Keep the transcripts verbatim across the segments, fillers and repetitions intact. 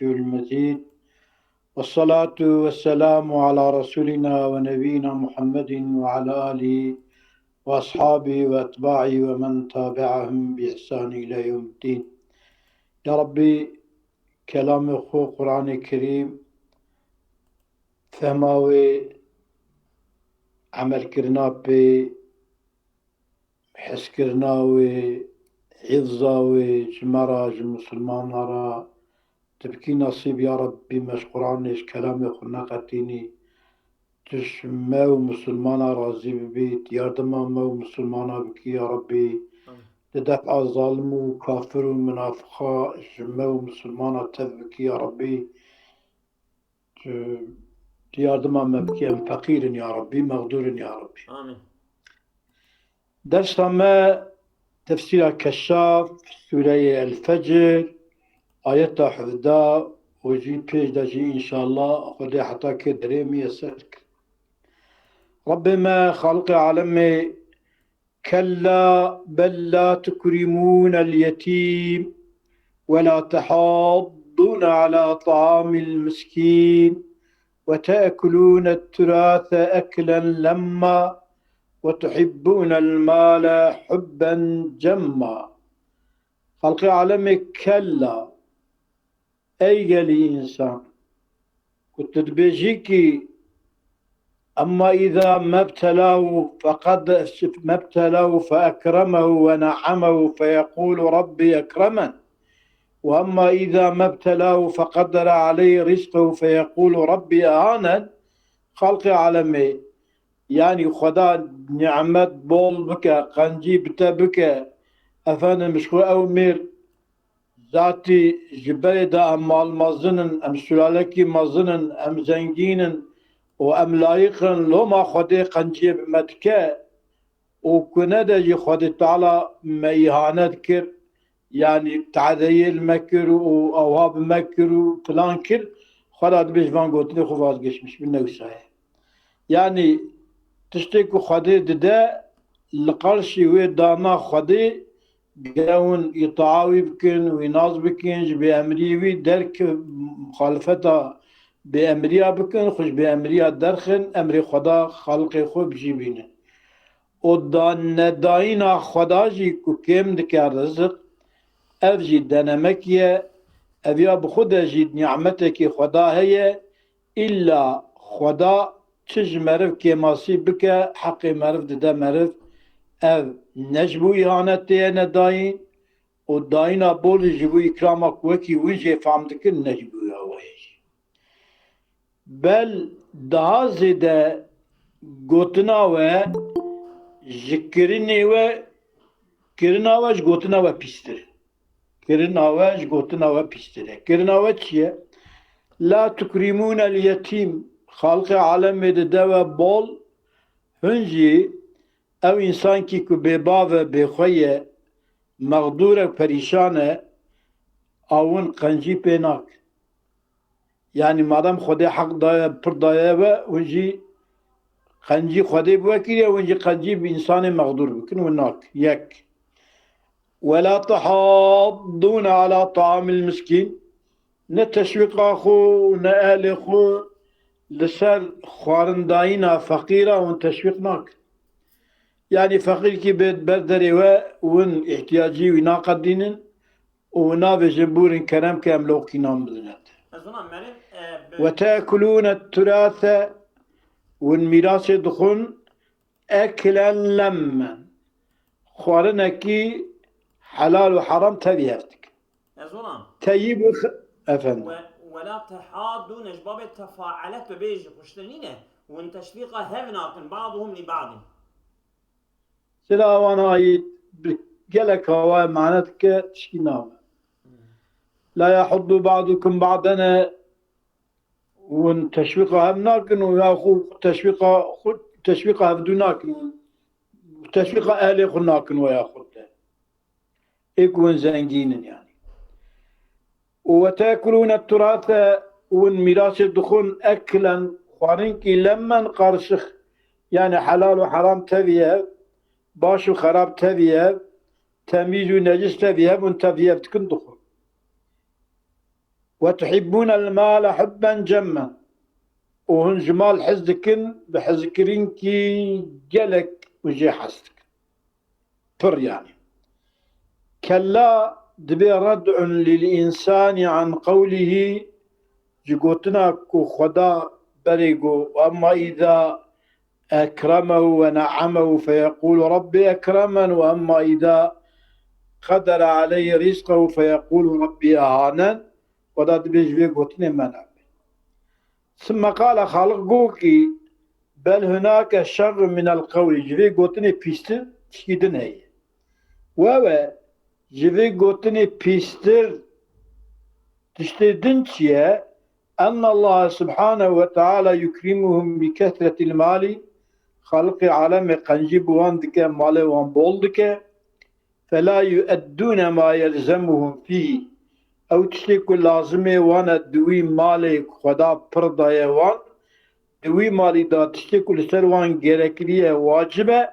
العلي المجيد. والصلاة والسلام على رسولنا ونبينا محمد وعلى آله وأصحابه وأتباعه ومن تابعهم بإحسان إلى يوم الدين. يا ربي، kelamê xwe Qur'anê Kerîm, fehma wê, emelkirina pê, hezkirina wê, hifza wê ji me re, ji misilmana re, tu bikî nesîb ya Rebbî, me ji Qur'anê, ji kelamê xwe neqetînî. Tu ji me û misilmana razî bibî, tu yardima me û misilmana bikî ya Rebbî. Amîn. Tu def'a zalim û kafir û minafiqa ji me û misilmana tev bikî ya Rebbî. Tu, tu yardima me bikî, em feqîr in ya Rebbî, mexdûr in ya Rebbî. Amîn. Dersa me tefsîra Keşaf, Sûreyê El-Fecr, ayeta hevdeh û jî pêş de jî înşallah Xwedê heta kê derê miyeser kir. Rebbê me, Xaliqê alemê, كلا بل لا تكرمون اليتيم ولا تحاضون على طعام المسكين وتأكلون التراث أكلا لما وتحبون المال حبا جما. Xalqê alemê, kella, ey gelî însan, ku tu dibêjî kî, أما إذا ما ابتلاه فقد، ما ابتلاه فأكرمه ونعمه فيقول ربي أكرمن، وأما إذا ما ابتلاه فقدر عليه رزقه فيقول ربي أهانن. Xalqê alemê, yanî Xweda nimet bol bike, qencî bi te bike, efendim, ji xwe ew mêr zatî ji berê de em mal mezin in, em sulalekî mezin in, em zengîn in û em layiq in, loma Xwedê qenciyê bi me dike û ku nede jî Xwedê Teala me îhanet kir, yanî tadeyê li me kir û ewha bi me kir û filan kir, Xweda dibê ji van gotinê xwe vazgeçmiş bin, ne wisa ye. Yanî tiştê ku Xwedê dide, li qarşî wê dana Xwedê, gere hûn îtaa wî bikin, wî nas bikin, ji bêemriyê wî derke, muxalifeta bêemriya bikin, xwe ji bêemriya derxin, emrê Xweda, Xaliqê xwe bijî bînin. Û da nedayîna Xweda jî ku kêm dike rizik, ev jî denemek ye, ev ya bi xwe de jî nimetekî Xweda heye, îlla Xweda çi ji meriv kêmasî bike, heqê meriv dide meriv, ev ne ji bo îhanetê ye nedayîn û dayîna bol jî ji bo îkrama ku wekî win jê fam dikin, ne ji bo ya we ye jî. Bel daha zêde gotina we ji kirinê we, kirina we ji gotina we pîstir e. Kirina we ji gotina we pîstir e. Kirina we çi ye? La tukrimûne l-yetîm. Xalqê alemê dide we bol, hûn jî ew însankî ku bêbav e, bêxwe ye, mexdûr e, perîşan e, a win qencî pê nakin. Yanî madem Xwedê heq daye, pir daye we, hûn jî qencî Xwedê bi we kiriye, hûn jî qencî bi însanê mexdûr bikin, hûn nakin. Yek. ولا تحاضون على طعام المسكين. Ne teşwîqa xwe û ne ehlê xwe li ser xwarindayîna feqîra hûn teşwîq nakin. Yanî feqîrkî bê ber derê we, hûn îhtiyacî wî naqedînin û navêjin bûrin kerem ke em loqînan bidine te. Ez ona merim, e, bi- وتأكلون التراث, hûn mîrasê dixwin, eklen lemmen. Xwarinekî helal û heram tevî hev dikin. Ez ona. Teyîb û x-, efendim. Ve, ve la tehadûne ji babê tefaalet bibêje, xuştir nîne. Hûn teşvîqa hev nakin, ba'duhum li ba'din. Sila wana ayî bi gelek hawayê mane dike, tişkî nabe. La yahuddu ba'dukum ba'dene, hûn teşwîqa hev nakin û ya xwe teşwîqa, xwe teşwîqa hevdû nakin. Teşwîqa ehlê xwe nakin we ya xwe de. Ê ku hûn zengîn in yanî. Û ve tekulûne turate, hûn mîrasê dixwin eklen, xwarinkî lemmen qarşix. Yanî helal û heram tevî hev, baş û xerab tevî hev, temîz û necis tevî hev, hûn tevî hev dikin dixwin. وتحبون المال حبا جما. Û hûn ji mal hez dikin, bi hezkirinkî gelek û jê hez dikin. Pir yani. Kella, dibê red'un lil insani an qewlihî, ji gotina ku Xweda berê got, "Emma îza ekremehu ve ne'amehu feyeqûlu Rabbî ekremen ve emma îza qedere aleyhi rizqehu feyeqûlu Rabbî ehanen." Xweda dibê ji vê gotinê mena be. Sümme qale, Xaliq got ki, "Bel hunake şerrun minel qewlî." Ji vê gotinê pîstir tişkî din heye. Wewe, ji vê gotinê pîstir tiştê din çi ye? Enne Allah subhanehu ve teala yukrimuhum bi kesretil mali. Xaliqê alemê qencî bi wan dike, malê wan bol dike. Fela yueddûne ma yelzemuhum fîhî. Ew tiştê ku lazimê wan e di wî malê ku Xweda pir daye wan, di wî malî de tiştê ku li ser wan gerekliye, wacib e,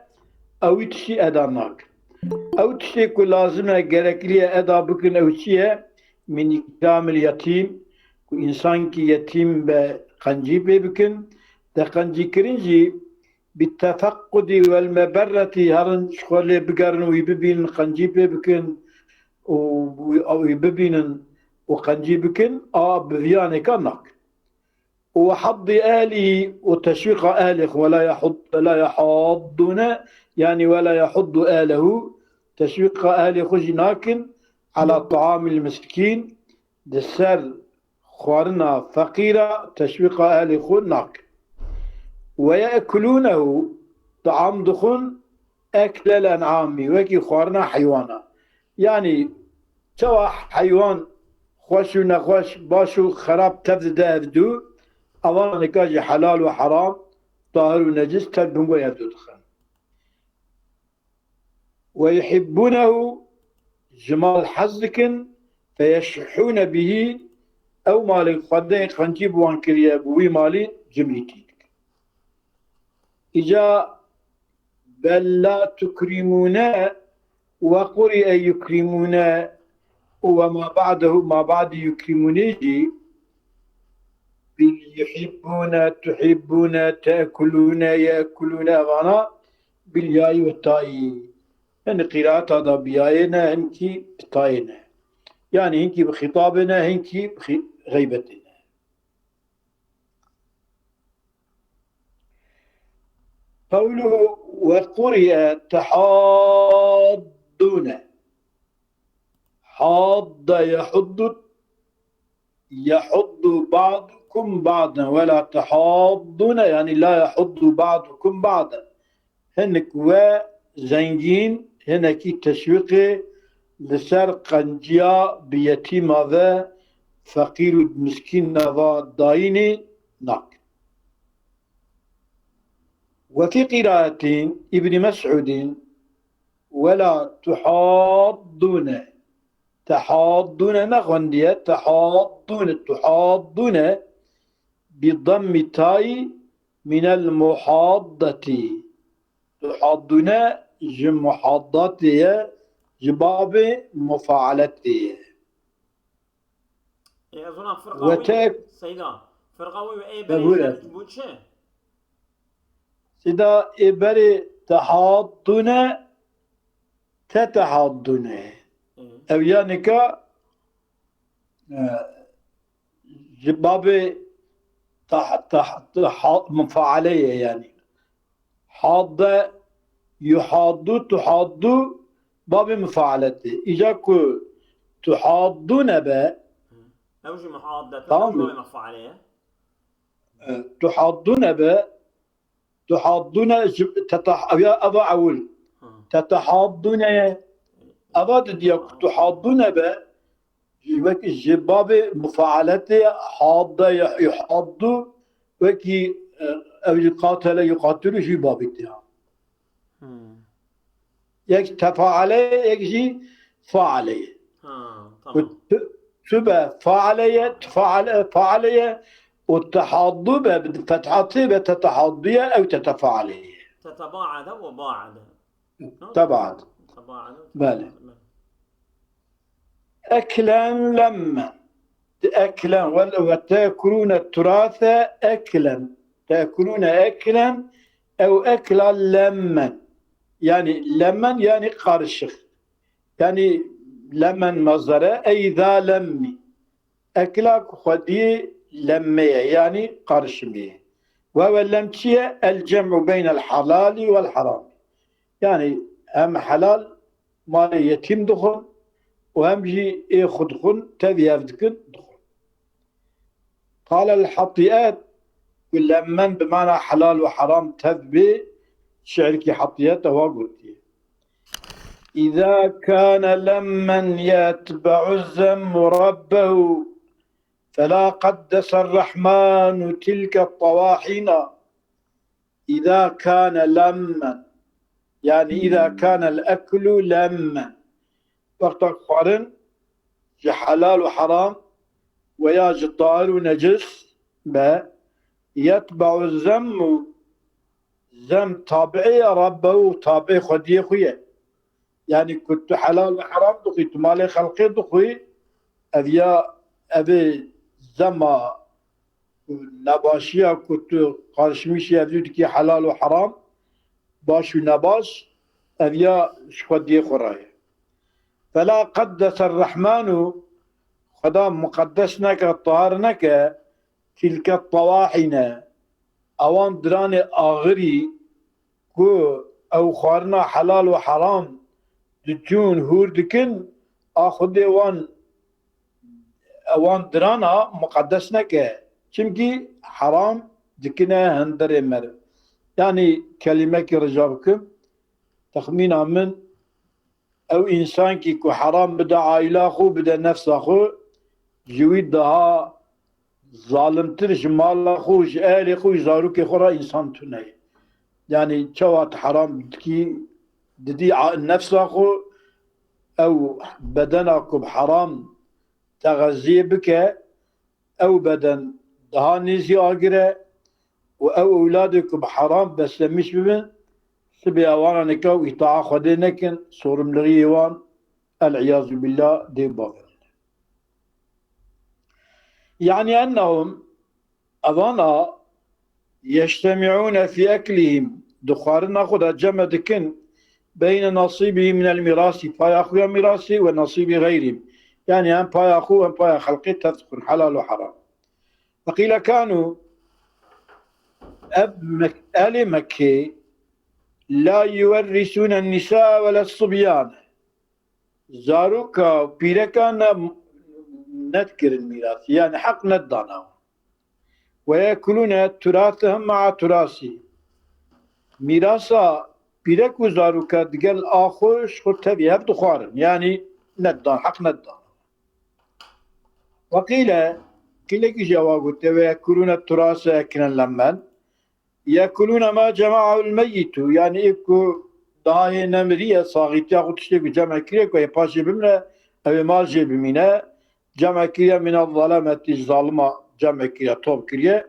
ew wî tiştî eda nakin. Ew tiştê ku lazim e, gerekliye eda bikin, ew çi ye? Min îkramil yetîm, ku însankî yetîm be, qencî pê bikin. De qencîkirin jî bi tefeqqudî wel meberretî herin ji xwe lê bigerin û wî bibînin, qencî pê bikin û wî, wî bibînin û qencî bikin, a bi viyanêka nakin. Û heddî ehlî û teşwîqa ehlê xwe, wela yehud-, wela yehaddûne, yanî wela yehuddu ehlehu, teşwîqa ehlê xwe jî nakin, ala taamil miskîn, di ser xwarina feqîra teşwîqa ehlê xwe nakin. Ve ye'kulûnehu, taam dixwin, eklel en'amî, wekî xwarina heywana. Yanî çawa heywan xweş û nexweş, baş û xerab tev dide ev du, evan nika jî helal û heram, tahir û necis tev bingo ev du dixin. Ve yuhibbûnehu, ji mal hez dikin, feyeşhûne bihî, ew malê Xwedê qencî bi wan kiriye, bi wî malî cimrîtî dikin. Îca bel la tukrîmûne ve qurî'e yukrîmûne û ve ma ba'dehu, ma ba'dî yukrîmûnê jî bil yuhibbûne, tuhibbûne, te'kulûne, ye'kulûne, evana bil yayî ve tayî. Hin qîraeta da bi yayê ne, hinkî bi tayê ne. Yanî hinkî bi xîtabê ne, hinkî bi xî-, xeybetê ne. Qewluhu ve quri'e tehaddûne. Hadde yehuddu, yehuddu ba'dukum ba'den ve la tehaddûne, yanî la yehuddu ba'dukum ba'den. Hinek we zengîn, hinekî teşwîqê li ser qenciya bi yetîma ve, feqîr û miskîna va dayînê nakin. Ve fî qîraetîn Îbnî Mes'ûdîn, wela tuhaddûne. Tehaddûne nexwendiye, tehaddûne, tuhaddûne bi demmî tayî minel muhaddetî. Tuhaddûne ji muhaddatê ye, ji babê mufaaletê ye. Ê, ez ona firqa Ve wî, tek- Seyda, firqa wî ê Ve berê buyur. Bû çi? Seyda, ê berê tehaddûne, tetehaddûne. Hı. Ev ya nika, e, ji babê tah-, tah-, tah-, mufaale ye yani. Hadde, yuhaddu, tuhaddu, babê mufaaletê. Îca ku tuhaddûne be, Ew jî muhaddet, Tamam mı? Ew jî mufaale ye. E, tuhaddûne be, tuhaddûne ji, tetah-, ev ya, eva ewil. Hı. Tetehaddûne ye. Eva didiya ku tuhaddûne be, ji wek, ji babê mufaaletê hadde ye, yuhaddu, wekî, e, ev jî qatele yuqatilu jî babî diya. Hmm. Yek tefaale ye, yek jî faale ye. Ha, tamam. Û tu, tu be faale ye, tu faale, faale ye, û tehaddu be, bi fethatê be tetehaddu ye, ew tetefaale ye. Tetebaade ve baade. Tebaad. Tebaade. Bele. Eklen lemmen. Eklen, ve, ve teekulûne turase eklen. Teekulûne eklen, ew ekla lemmen. Yani lemmen, yani karışık. Yani lemmen mazere, ey za lemmi. Ekla ku xwediyê lemmeye, yani karışımê. Ve ve lem çi ye? El cem'u beynel halali vel harami. Yani hem helal malê yetîm dixwin û hem jî ê xwe dixwin, tevî hev dikin, dixwin. Qal el Hatiyet, ku lemmen bi mana helal û heram tev bê, şiirkî Hatiyet ewa gotiye. إذا كان لمن يتبع الذم ربه فلا قدس الرحمن تلك الطواحن. إذا كان لمن، يعني إذا كان الأكل لمن، wexta xwarin ji helal û heram veya ji tahir û necis be, yetbe'u zemmu, zem tabi'ê ya Rabbehu, tabi'ê xwediyê xwe ye. Yani ku tu helal û heram dixwî, tu malê xelqê dixwî, ev ya, ev ê zema nebaşiya ku tu karşimişî ev dû dikî helal û heram, baş û nebaş, ev ya ji xwediyê xwe re ye. Fela qeddese Rehmanu, Xweda muqeddes neke, tahir neke, tilke tewahîne, ewan diranê axirî ku ew xwarina helal û heram diçûn hûr dikin, a Xwedê wan, ewan dirana muqeddes neke. Çimkî heram dikine hundirê meriv. Yanî kelîmekî rica bikim, texmîna min, ew însankî ku heram bide aîla xwe, bide nefsa xwe, ji wî daha zalimtir ji mala xwe, ji ehlê xwe, ji zarokê xwe re însan tune ye. Yanî çawa tu heram dikî, didî a-, nefsa xwe, ew bedena ku bi heram texeziyê bike, ew beden daha nêzî agir e û ew ewladê ku bi heram beslemîş bibin, sibê ewana nika û îtaa Xwedê nekin, sorimlixiyê wan, el-îyazu billah, dê bavêrine. Yani ennehum, evana, yeştemi'ûne fî eklihim, di xwarina xwe de cem dikin, beyne nasîbihî minel mîrasî, paya xwe ya mîrasê, we nasîbî xeyrîm. Yani hem paya xwe hem paya xelqê tev dixwin, helal û heram. Feqîle kanu, ev Mek-, ehlê Mekkê, la yuwerrisûne nîsa ve le sibyan. Zaroka, pîreka ne, nedikirin mîrasî, yani heq nedana. Ve yekulûne turasehum ma'a turasî. Mîrasa pîrek û zaroka digel a xwe ji xwe tevî hev dixwarin. Yani nedidan, heq nedidan. Ve qîle, qîlekî jî ewa gote, ve yekulûne turase eklen lemmen. Yekulûne ma cema'ahul meyyitu, yani ê ku daha hê nemiriye, saxîtiya xwe tiştê ku cem kiriye, ku ê paşê bimre, ew ê mal jê bimîne, cem kiriye mine zalemeti, zalima cem kiriye, top kiriye.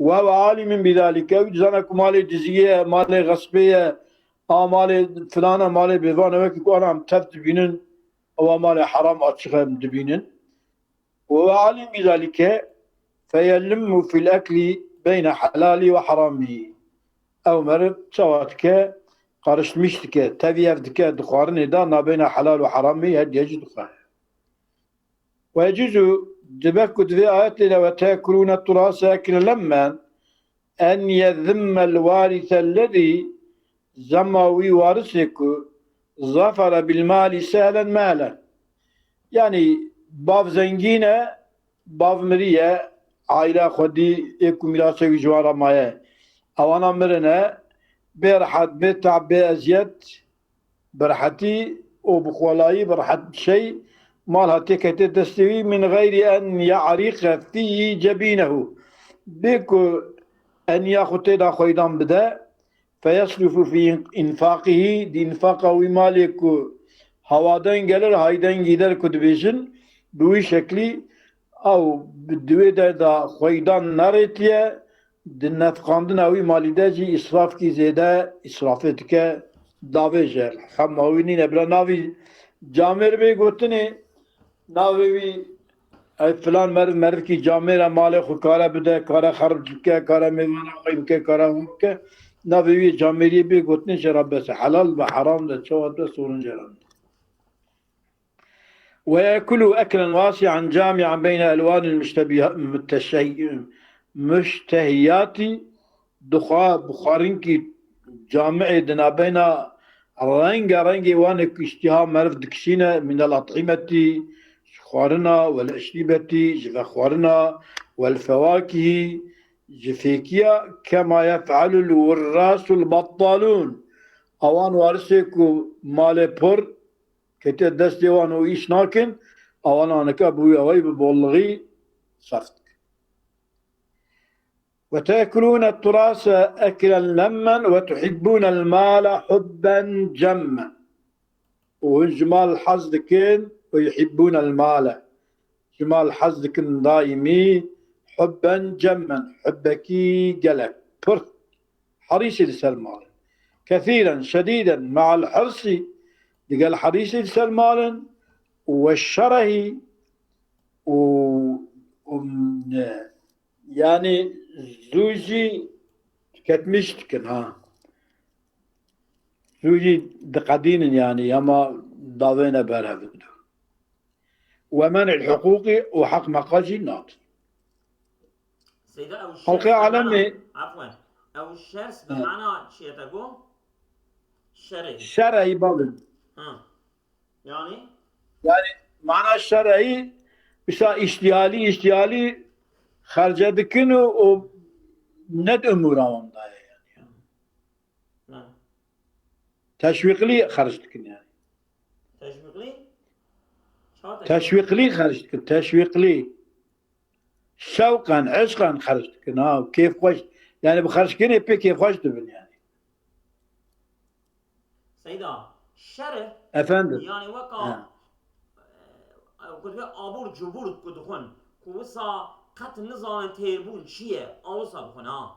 Ve hewe alimin bidalike, ew dizane ku malê diziyê ye, malê xespê ye, a malê filana, malê bêvane, wekî ku ana em tev dibînin, ewa malê heram açiq em dibînin. Ve hewe alim bidalike, feyelimmu fil ekli beyne helali ve harami. Ew meriv çawa dike, karıştırmış dike, tevî hev dike, di xwarinê de nabeyna helal û heramî hediye jî dixwe. Ve yecuzu, dibe ku di vê ayetê de ve tekulûne turase ekle lemmen, en yezimmel warisellezî, zema wî warisê ku zafere bil malî sehlen mehlen. Yanî bav zengîn e, bav miriye, aîla xwedî ê ku mîrasê wî ji wan re maye. Ewana mirine, bê rehet, bê tab, bê eziyet, bi rehetî û bi xolayî, bi rehet şey, mal hatiye kete destê wî, min xeyrî en ye'rîqe fî cebînehu. Bê ku eniya xwe tê de xweydan bide, feyesrufu fî înfaqihî, di înfaqa wî malê ku hawaden gelir, hayden gider ku dibêjin, bi wî şeklî ew bi di wê de de xweydan nerêtiye, di nefqandina wî malî de jî îsrafkî zêde îsrafê dike, davêje. Hema wî nîne bila navî camêr bê gotinê, navê wî Ev filan meriv, merivkî camêra malê xwe kare bide, kare xerb bike, kare mêvana xwe bike, kare hûn bike. Navê wî camêriyê bê gotinê jê re bes e. Helal be, heram de, çawa de sorin jê re bide. ويأكلوا أكلا واسعا جامعا بين ألوان المشتبه-، متشي-، مشتهيات. Dixwa bi xwarinkî camiê di navbeyna renga rengê wan ê ku îştiha meriv dikişîne, من الأطعمة, ji xwarina, والأشربة, ji vexwarina, والفواكه, ji fêkiya, كما يفعل الوراث البطالون. Awan warisê ku malê pir ketiye destê wan û îş nakin, awan anika bi wî awayî bi bolixî serf dikin. وتأكلون التراث أكلا لما وتحبون المال حبا جما. Û hûn ji mal hez dikin, ويحبون المال. Ji mal hez dikin daîmî, حبا جما, hubbekî gelek pir. Herîsî li ser mal in. كثيرا شديدا مع الحرص, digel herîsî li ser mal in, والشره û, û, e, yanî zû jî tüketmiş dikin, ha. Zû jî diqedînin yanî, hema davêne ber hev dikin. ومنع الحقوق û heq meqa jî nadin. Seyda, ew şers Xelqê bi alemê mana, efwen, ew şers bi He. mana çi ye te got? Şerê. Şereyî bavê. Ha. Yani? Yani mana şereyî, wisa îştihalî, îştihalî xerce dikin û, û ne di umûra wan de ye yani. Ha. Teşwîqlî xerc dikin yani. Teşwîqlî? Çawa teşwîq? Teşwîqlî xerc dikin, teşwîqlî. Şewqan, eşqan xerc dikin, ha, kêfxweş. Yani bi xerckirinê pê kêfxweş dibin yani. Seyda, şer e. Efendim? Yani weka, Ha. e, e, ku dibê abur cubur ku dixwin, ku wisa qet nizanin têrbûn çi ye, a wisa dixwin, ha.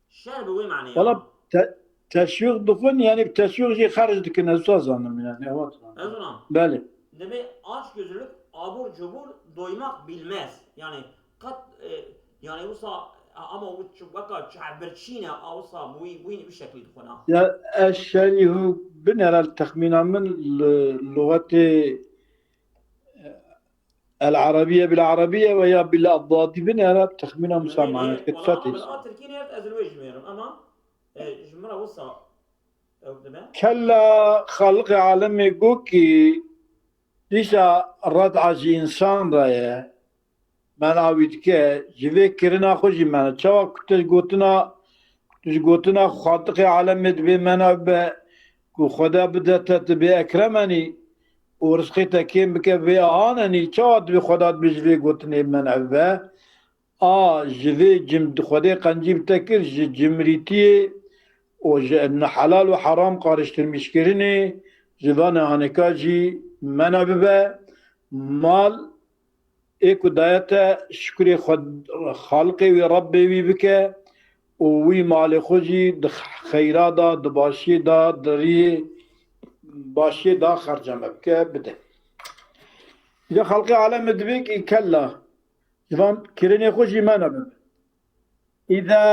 Şer bi wê manê ya. Valla te-, teşwîq dixwin, yani bi teşwîq jî xerc dikin, ez wisa zanim yani, ewa zanim. Ez ona. Belê. Dibê açgözlülük, abur cubur, doymak bilmez. Yani qet, e, yani wisa, ama wî çi-, weka çavbirçî ne, a wisa bi wî, wî, wî şeklî dixwin, ha. Ya ez şerî hû binêre, texmîna min li luxetê, e, El-Arabiye bil-Arabiye veya bil-Addadi binêre, texmîna min sa Nê, nê, manet ket, wala çawa tê? Ama a Tirkî nêrt ez li wê jimêrim, ama, e, ji min re wisa ew dibe. Kella Xaliqê alemê got ki dîsa red'a ji însan re ye. Mena wî dike, ji vê kirina xwe jî mena. Çawa ku tu ji gotina, ku tu ji gotina Xaliqê alemê dibê mena bibe, ku Xweda bide te, tu bê ekremenî û rizqê te kêm bike vê ahanenî, çawa dibê Xweda dibê ji vê gotinê mena bibe? A, ji vê cim Xwedê qencî bi te kir, ji cimrîtiyê û ji helal û heram qariştirmîşkirinê, ji van haneka jî mena bibe. Mal ê ku daye te, şukurê xwe, Xaliqê wî, Rebbê wî bike û wî malê xwe jî di xeyra da, di başiyê da, di riyê başiyê da xercame bike, bide. Îca Xaliqê alemê dibê ki kella, ji van kirinê xwe jî mena bibe. إذا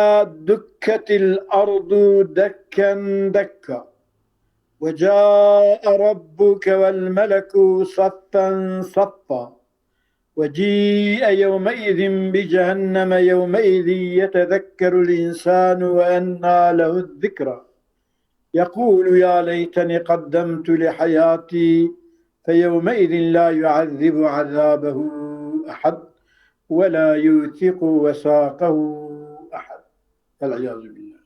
دكت الأرض دكا دكا وجاء ربك والملك صفا صفا وجيء يومئذ بجهنم يومئذ يتذكر الإنسان وأنى له الذكرى يقول يا ليتني قدمت لحياتي فيومئذ لا يعذب عذابه أحد ولا يوثق وثاقه أحد. العياذ بالله.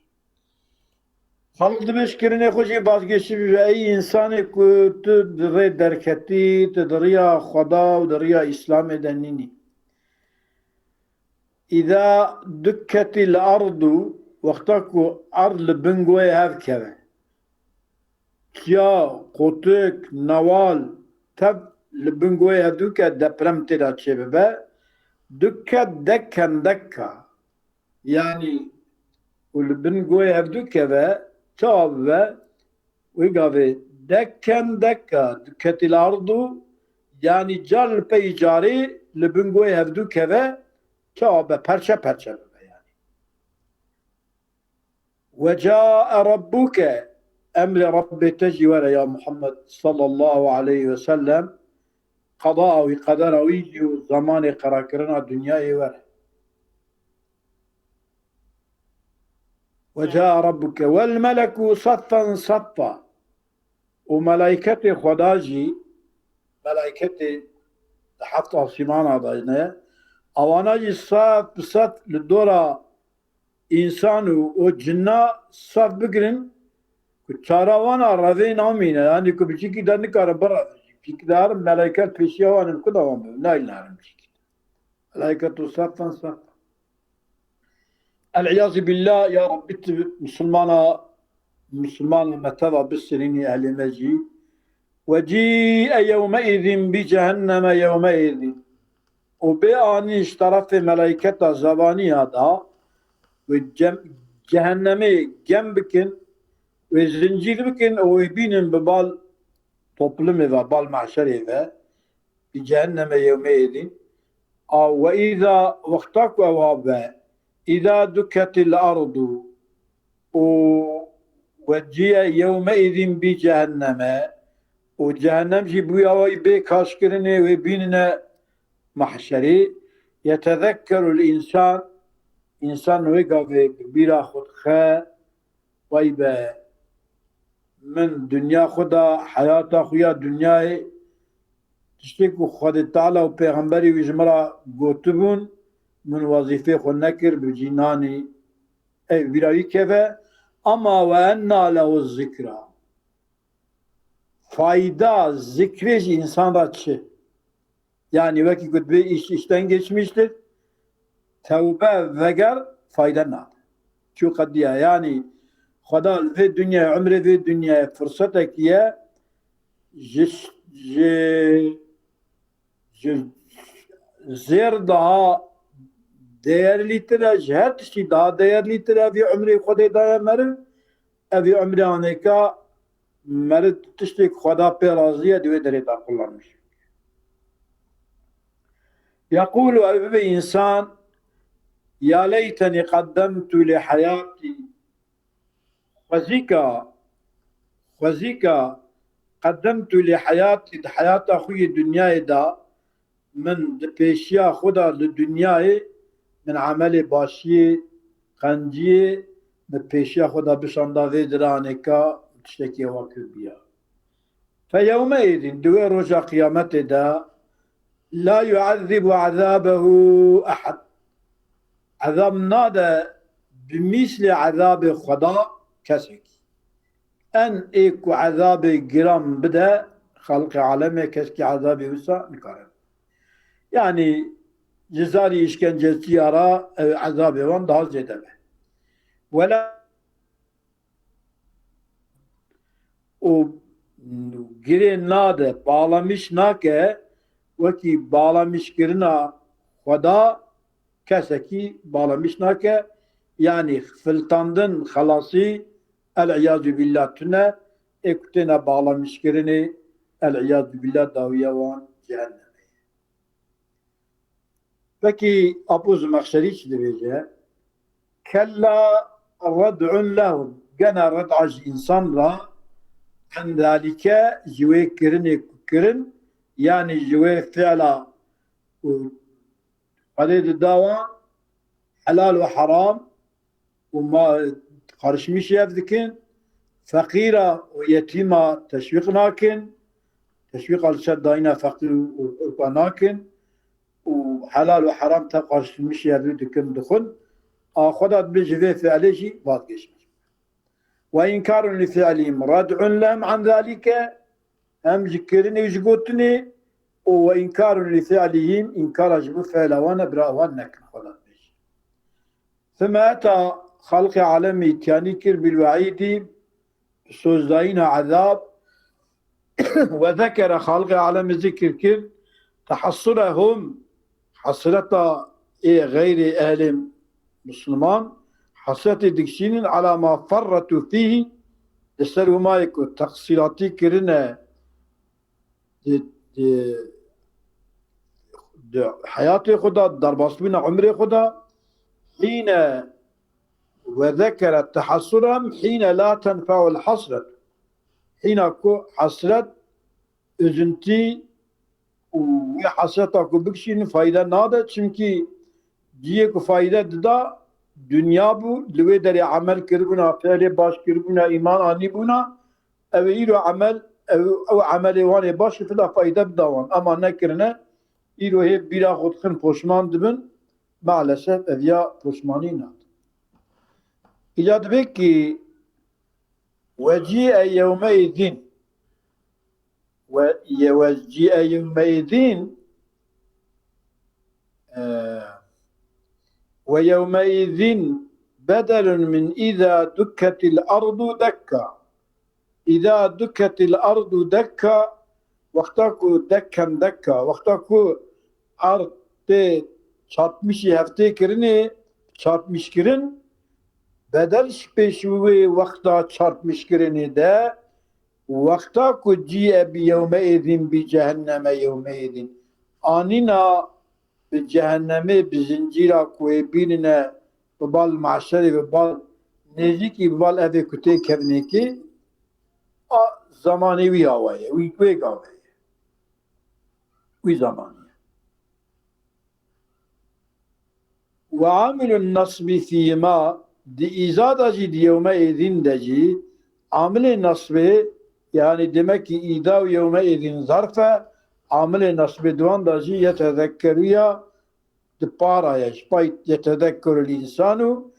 Xaliq dibê ji kirinê xwe jî bazgeşî bibe, ey însanê ku tu di rê derketî, tu di riya Xweda û di riya Îslamê de nînî. Îza dukketil ardu, wexta ku erd li bin goyê hev keve. Çiya, qotik, newal, tev li bin goyê hev dû ke deprem tê de çêbibe. Dukket dekken dekka. Yanî û li bin goyê hev dû keve, çawa bibe? Wê gavê dekken dekka, dukketil ardu, Yanî car li pey carê li bin guhê hevdû keve, çawa be, perçe perçe bibe yanî. Ve ca'e rabbuke, emrê Rabbê te jî were ya Muhammed sallallahu aleyhi ve sellem, qeda wî, qedera wî jî û zamanê qerakirina dinyayê were. Ve ca'e rabbuke vel meleku saffen saffa. Û melayketê Xweda jî, melayketê di heft asîmana de ne, awana jî saf bi saf li dora însan û, û cinna saf bigirin, ku çara wana revê namîne, yanî ku bi cîkî de nikarin birevin. Cîkî de herin, melayke li pêşiya wan in, ku de wan bibin, nayîn herin bi cîkî de. Melaiketu saffen saffa. El-îyazü billah, ya Rabbî, tu misilmana, misilmana me teva bisirînî, ehlê me jî. Ve cî'e yewmeîzîn bi cehenneme yewmeîzîn. Û bê anîn ji terefê melayketa zebaniya da, wê cem-, cehennemê gem bikin, wê zincîr bikin û wê bînin bi bal toplumê ve, bal mahşerê ve, bi cehenneme yewmeîzîn. A, ve îza, wexta ku ewa be, îza dukketil ardu, û ve cî'e yewmeîzîn bi cehenneme, û cehennem jî bûya wî bê kaşkirinê, wê bînine mahşerê, yetezekkerul însan, însan wê gavê bi bîra xwe dixe, vay be, min dinya xwe da, heyata xwe ya dinyayê, tiştê ku Xwedê Teala û Pêxemberê wî ji min re gotibûn, min wezîfê xwe nekir, bi cî nanî, ev bîra wî keve, ama ve enna lehu zikra. Fayda zikrê ji însan re çi? Yanî wekî ku dibê iş işten geçmiştir, tewbe veger fayde nade. Çû qediya, yanî Xweda li vê dinyayê, umrê vê dinyayê firsetekî ye, ji, ji, ji zêr daha değerlîtir e, ji her tiştî daha değerlîtir e, vê umrê Xwedê daye meriv, ev ê umrê anêka meriv tiştê ku Xweda pê razî ye, di wê derê de kullanmiş. Yekûlu, ev bibe însan, ya leytenî qeddemtu li heyatî. Xwezîka, xwezîka qeddemtu li heyatî, di heyata xwe yê dinyayê de, min di pêşiya xwe de li dinyayê min emelê başiyê, qenciyê min pêşiya xwe de bişanda vê diranê ka tiştekî ewa kirbiya. Fe yewmeîzîn, di wê roja qiyametê de, la yu'ezzibu ezabehu ehad. Ezab nade bi mîslê ezabê Xweda kesekî. En ê ku ezabê giran bide xelqê alemê, keskî ezabê wisa nikare. Yanî ji zarî îşkenceciya re ew ezabê wan daha zêde be. Wela û girê nade, bağlamış nake, wekî bağlamışkirina Xweda kesekî bağlamış nake, yanî filtandin, xelasî, el-îyazü billah, tune, ê ku têne bağlamışkirinê, el-îyazü billah, dawiya wan cehennemê. Pekî Apo Zimexşerî çi dibêje? Kella red'un lehum. Gene red'a ji însan re, en zalike, ji wê kirinê ku kirin, yanî ji wê fi'la ku Xwedê dida wan, helal û heram, û ma, qarişmîşî ev dikin, feqîra û yetîma teşwîq nakin, teşwîqa li ser dayîna feqîr û, û irfa nakin û helal û heram te qarişmîşî ev dikin, dixwin. A Xweda dibê ji vê fi'lê jî vazgeşin. Ve înkarun li fi'lihim red'un lehum an zalike, hem ji kirinê û ji gotinê, û ve înkarun li fi'lihim, înkara ji bo fi'la wan e, bira wan nekin, Xweda dibêje. Thumma eta, xelqê alemê îtyanî kir, bil we'îdî, bi sozdayîna ezab, ve zekere, xelqê alemê zikir kir, tehassurehum, hesreta ê xeyrê ehlê Misliman, hesretê dikişînin, ala ma ferretu fîhî, li ser wima yê ku teqsîratî kirine, di, di, di heyatê xwe de, di derbasbûna umrê xwe de, hîne ve zekere tehassuran hîne la tenfe'ul hasret. Hîna ku hesret, üzüntî û wê hesreta ku bikişînin fayde nade, çimkî cihê ku fayde dida dinya bû, li wê derê emel kiribûna, fiilê baş kiribûna, îman anîbûna, ew ê îro emel, ew, ew emelê wan ê baş ê fida fayde bida wan. Ema nekirine, îro hê bîra xwe dixin, poşman dibin, maalesef ev ya poşmanî nat. Îca dibe ki وجيء يومئذ و-، وجيء يومئذ، آه، ويومئذ بدل من إذا دكت الأرض دكا. إذا دكت الأرض دكا، wexta ku dekken dekka, wexta ku erd tê çarpmişî heftê kirinê, çarpmişkirin, bedel ji pêş wê wexta çarpmişkirinê de, wexta ku cîe bi yewmeîzîn bi cehenneme yewmeîzîn, anîna bi cehennemê, bi zincîra ku ê bînine bi bal meşerê, bi bal nêzîkî, bi bal evê ku tê kevnêkê, a zemanê wî awa ye, wî wê gavê ye. Wî zemanê ye. Ve amilun nasbi fîma, di îza de jî, di yewme êzîn de jî, amilê nasbê, yanî demek ki îda û yewme êzîn zarf e, amilê nasbê di wan de jî yetezekkeru ya, di para ye, ji pay yetezekkerul însanu,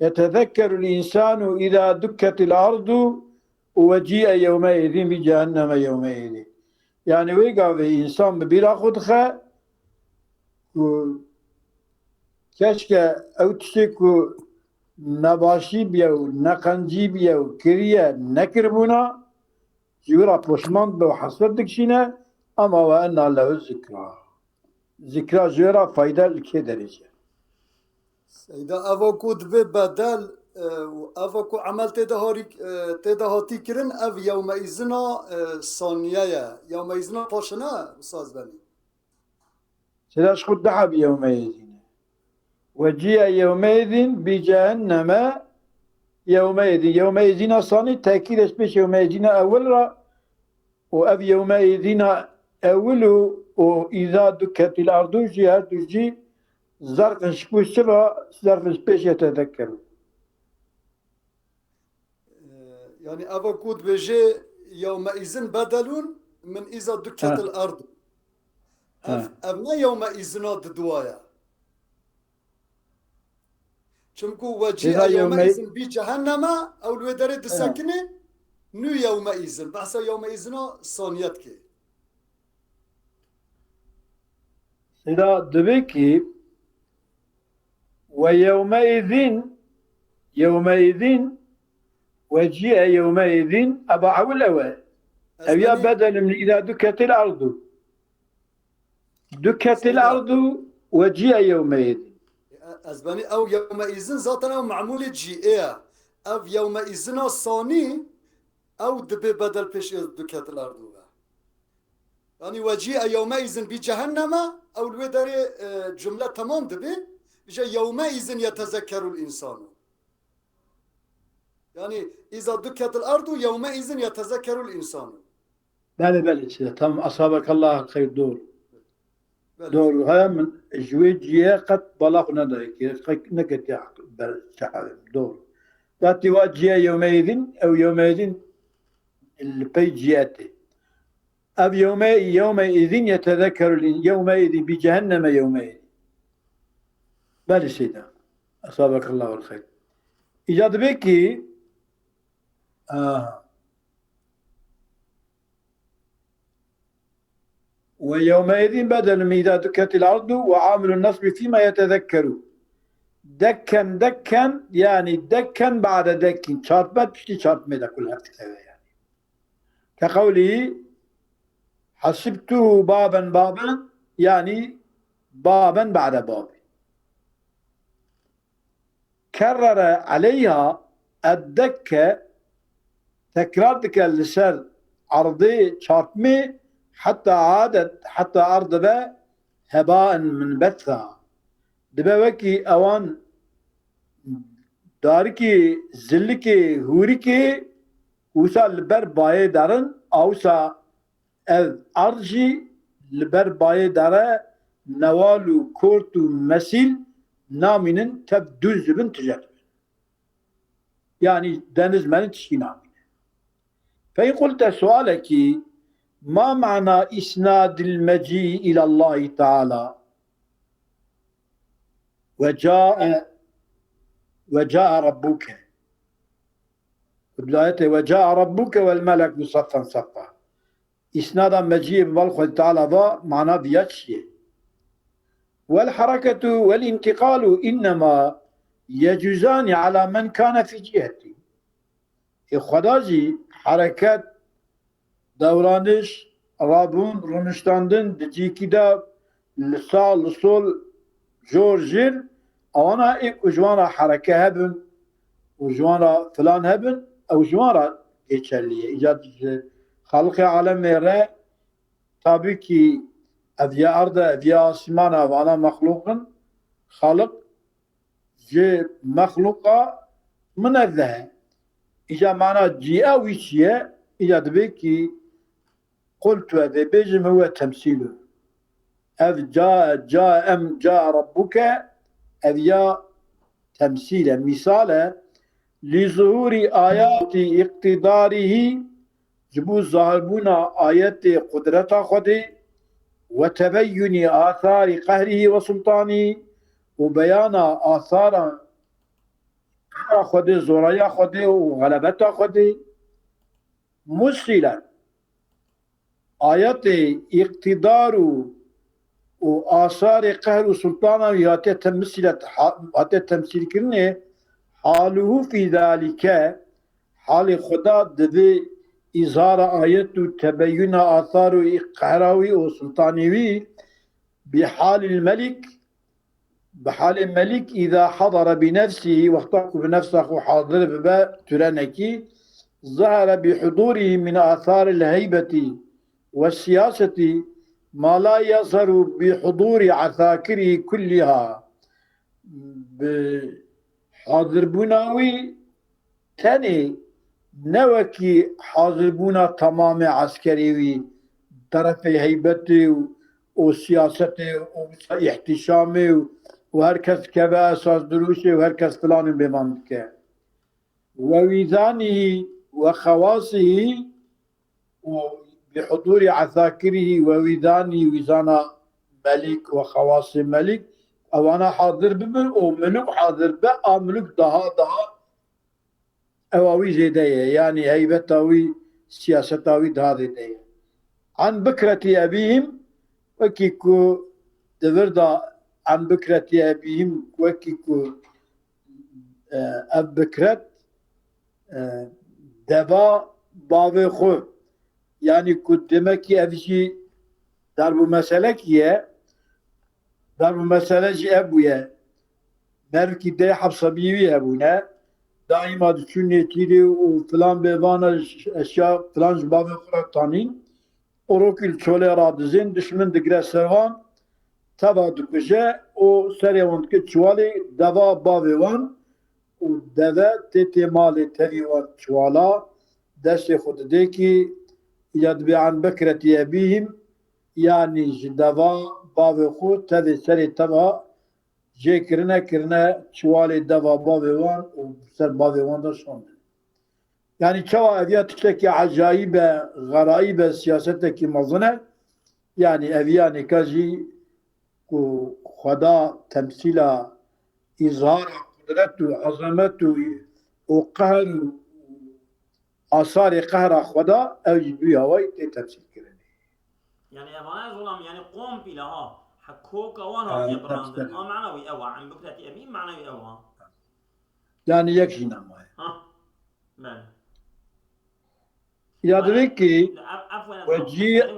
yetezekkerul însanu îza dukketil ardu ve cî'e yewme êzîn bi cehenneme yewme êzîn. Yanî wê gavê însan bi bîra xwe dixe ku keşke ew tiştê ku nebaşî bûye û neqencî bûye û kiriye nekiribûna, ji wî re poşman dibe û hesret dikişîne, ema ve enna lehu zikra. Zikra ji wê re fayde li kê derê çi? Seyda, eva ku dibe bedel, e, û eva ku emel tê de harî-, e, tê de hatî kirin, ev yewme îzina, e, saniye ye. Yewme îzina paşine, Ustaz Benî. Seyda, ji xwe du heb yewme îzîn e. Ve cî'e yewme îzîn bi cehenneme yewme îzîn. Yewme îzîna sanî tekîd e ji pêş yewme îzîna ewil re. Û ev yewme îzîna ewil û, û îza dukketil ardu jî her du jî zerfin ji pêş çi ve, zerfin ji pêş yetezekkerûn. Ee, yani eva ku dibêje yewme îzin bedelun min îza dukketil ardu. Ev, ev ne yewme îzina di duwa ye. Çimku ve cî'e yewme îzin bî cehenneme, ew li wê derê disekine, nû yewme îzin. Behsa yewme îzina saniyet ke. Seyda, dibe ki ve yewme îzin, yewme îzin, ve cî'e yewme îzin, eba ewil ew e. Ev ya bedelun îza dukketil ardu. Dukketil ardu ve cî'e yewme îzin. Ez benî ew yewme îzin zaten ew memûlê cî'ê ye. Ev yewme îzina sanî ew dibe bedel pêş îza dukketil ardu ve. Yani ve cî'e yewme îzin bi cehenneme, ew li wê derê, e, cumle temam dibe. Îja yewme îzin yetezekkerul însanu. Yani îza dukketil ardu yewme îzin yetezekkerul însanu. Belê, belê, işte, tamam. Asabekallah hayır, doğru. Belê. Doğru. Haya min ji wê ciyê qet bala xwe nedayê ki, qet neketiye ber çaxê. Doğru. Datî wa ciyê yewme îzin, ew yewme îzin li pey ciyetê. Ev yewme, yewme îzin yetezekkerul in-, yewme îzin bi cehenneme yewme îzin. Belê Seyda. Asabekallahu hayır. Îca dibe ki, a, Ve yewme îzin bedelun min îza dukketil ardu ve amilun nasbi fîma yetezekkeru. Dekken, dekken, yani dekken ba'de dekkin. Çarpme piştî çarpmê de kul heft kitebe yani. Ke qewlî hasibtuhu baben baben, yani baben ba'de babi. Kerrere aleyha eddekke, tekrar dike li ser erdê çarpmê, heta adet, heta erd dibe hebaen minbetha. Dibe wekî ewan darikê zilikê hûrikê wisa li ber bayê derin, a wisa ev erd jî li ber bayê dere newal û kort û mesîl namînin, tev dûz dibin, tije dibin. Yanî deniz meriv tiştî namîne. Fe in qulte sualekî, ma mana îsnadil mecî îlallahî teala? Ve cae, ve cae rabbuke. Di ayetê ve cae rabbuke vel meleku saffen saffa. Îsnada meciyê bi bal Xwedî Teala va mana viya çi ye? Vel hereketu vel întîqalu înnema yecûzanî ala men kane fî cîhetî. Ê Xweda jî hereket, dewraniş, rabûn, rûniştandin di cîkî de li sağ, li sol, jor, jîr, ewana ê ku ji wan re hereke hebin û ji wan re filan hebin, ew ji wan re geçerlî ye. Îca ji Xaliqê alemê re, tabî kî ev ya erd e, ev ya asîman e, ev ana mexlûq in. Xaliq ji mexlûqa minezeh e. Îca mana cîa wî çi ye? Îca dibê kî qultu, ez ê bêjim, huwe temsîl e. Ev ca, ca em, ca rabbuke, ev ya temsîl e, mîsal e. Li zuhûrî ayatî îqtîdarîhî, ji bo zahirbûna ayetê qudreta Xwedê, ve tebeyyunî atharî qehrîhî ve sultanî, û beyana athara qehra Xwedê, zoraya Xwedê û xelebeta Xwedê. Musîlen ayetê îqtîdar û, û asarê qehr û sultana wî hatiye temsîlet, ha-, hatiye temsîlkirinê, haluhu fî zalike, halê Xweda di vê îzhara ayet û tebeyyuna asar û qehra wî û sultanê wî, bi halil melik, bi halê melîk, îza hadara bi nefsî, wexta ku bi nefsa xwe hazir bibe, turenekî, zahara bi hudûrî min atharil heybetî ve siyasetî, ma la yazharu bi hudûrî esakirî kulliha. Bi hazirbûna wî tenê ne wekî hazirbûna temamê eskerê wî, terefê heybetê û, û siyasetê û îhtîşamê û, û her kes keve esas durûşê û her kes filan û bêvan dike. Ve wîzanî ve xewasî û bi hudûrî esakirî ve wîzanî, wîzana melîk ve xewasê melîk, ewana hazir bibin û milûk hazir be, a milûk daha daha ewa wî zêde ye, yanî heybeta wî, siyaseta wî daha zêde ye. An bikretî ebîhim, wekî ku di vir de an bikretî ebîhim, wekî ku, e, ev bikret, e, deva bavê xwe, yanî ku demekî ev jî darb û meselekî ye, darb û mesele jî ev bûye. Merivkî deh heb sebiyê wî hebûne. Daîma diçûn nêçîrê û filan bêvana eşya filan ji bavê xwe re tanîn. Û rokî li çolê radizên, dişmin digire ser wan, teva dikuje û serê wan dike çiwalê deva bavê wan û deve tê tê malê tevî wan çiwala, destê xwe didê kî ya dibê an bekretî ebîhim, yanî ji deva bavê xwe tevê serê teva jê kirine, kirine çiwalê deva bavê wan û ser bavê wan de şandin. Yanî çawa ev ya tiştekî ecayîb e, xerayîb e, siyasetekî mezin e. Yanî ev ya nêka jî ku Xweda temsîla îzhara qudret û ezamet û, û qehr û asarê qehra Xweda, ew jî duya wê tê temsîlkirinê. Yani evana ez olam yani komple ha. Ha koka wan ha diye brandin. Ha, manawi ewa. Em bikretî ebî manawi ewa. Yani yek jî nemaye. Ha. Bele. Ya divê ki, عفوا,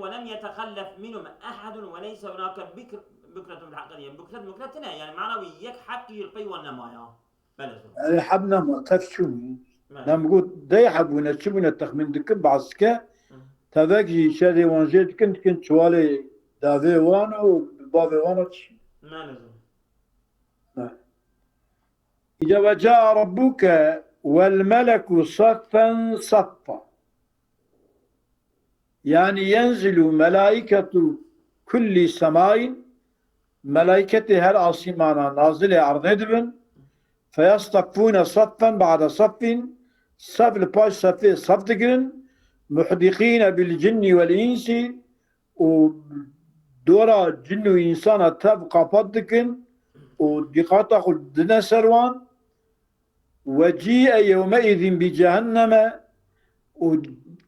ولم يتخلف منهم أحد وليس هناك بكر, بكرة في الحق. Yani bikret, bikret ne? Yani manawi yek heqî li pey wan nemaye. Bele. Ew heb nema, tev çûn. Bele. Dem got, dey hebûne, çi bûne, texmîn dikin, behs dike. Hı. Tevek jî şerê wan jê dikin, dikin çiwalê davê wan û bavê wan re çi? Ne, ne. Îca ve caa rabbuke vel meleku saffen saffa. Yani yenzilu melaiketu kulli semain, melaiketê her asîmana nazilê erdê dibin, feyastaffûne saffen ba'de saffin, sef li paş sefê sef digirin, muhdiqîne bil cinni vel însî, û dora cin û însana tev qapat dikin û dîqata xwe didine ser wan. Ve cî'e yewmeîzîn bi cehenneme, û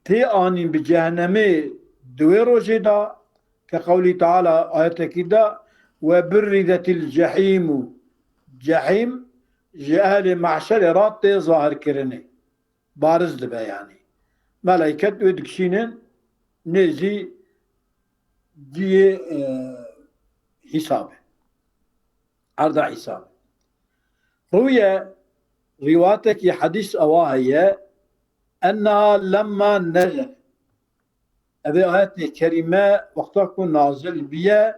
tê anîn bi cehennemê di wê rojê de, ke qewlî Teala ayetekî de, ve burrizetil cehîmû, cehîm ji ehlê mahşerê re tê zahirkirinê. Bariz dibe yanî. Melaiket wê dikişînin nêzî cihê, e, hîsabê. Erda hîsabê. Rûye rîwatekî hedîs ewa heye, enneha lemma nezele. Evê ayetê kerîme wexta ku nazil biye,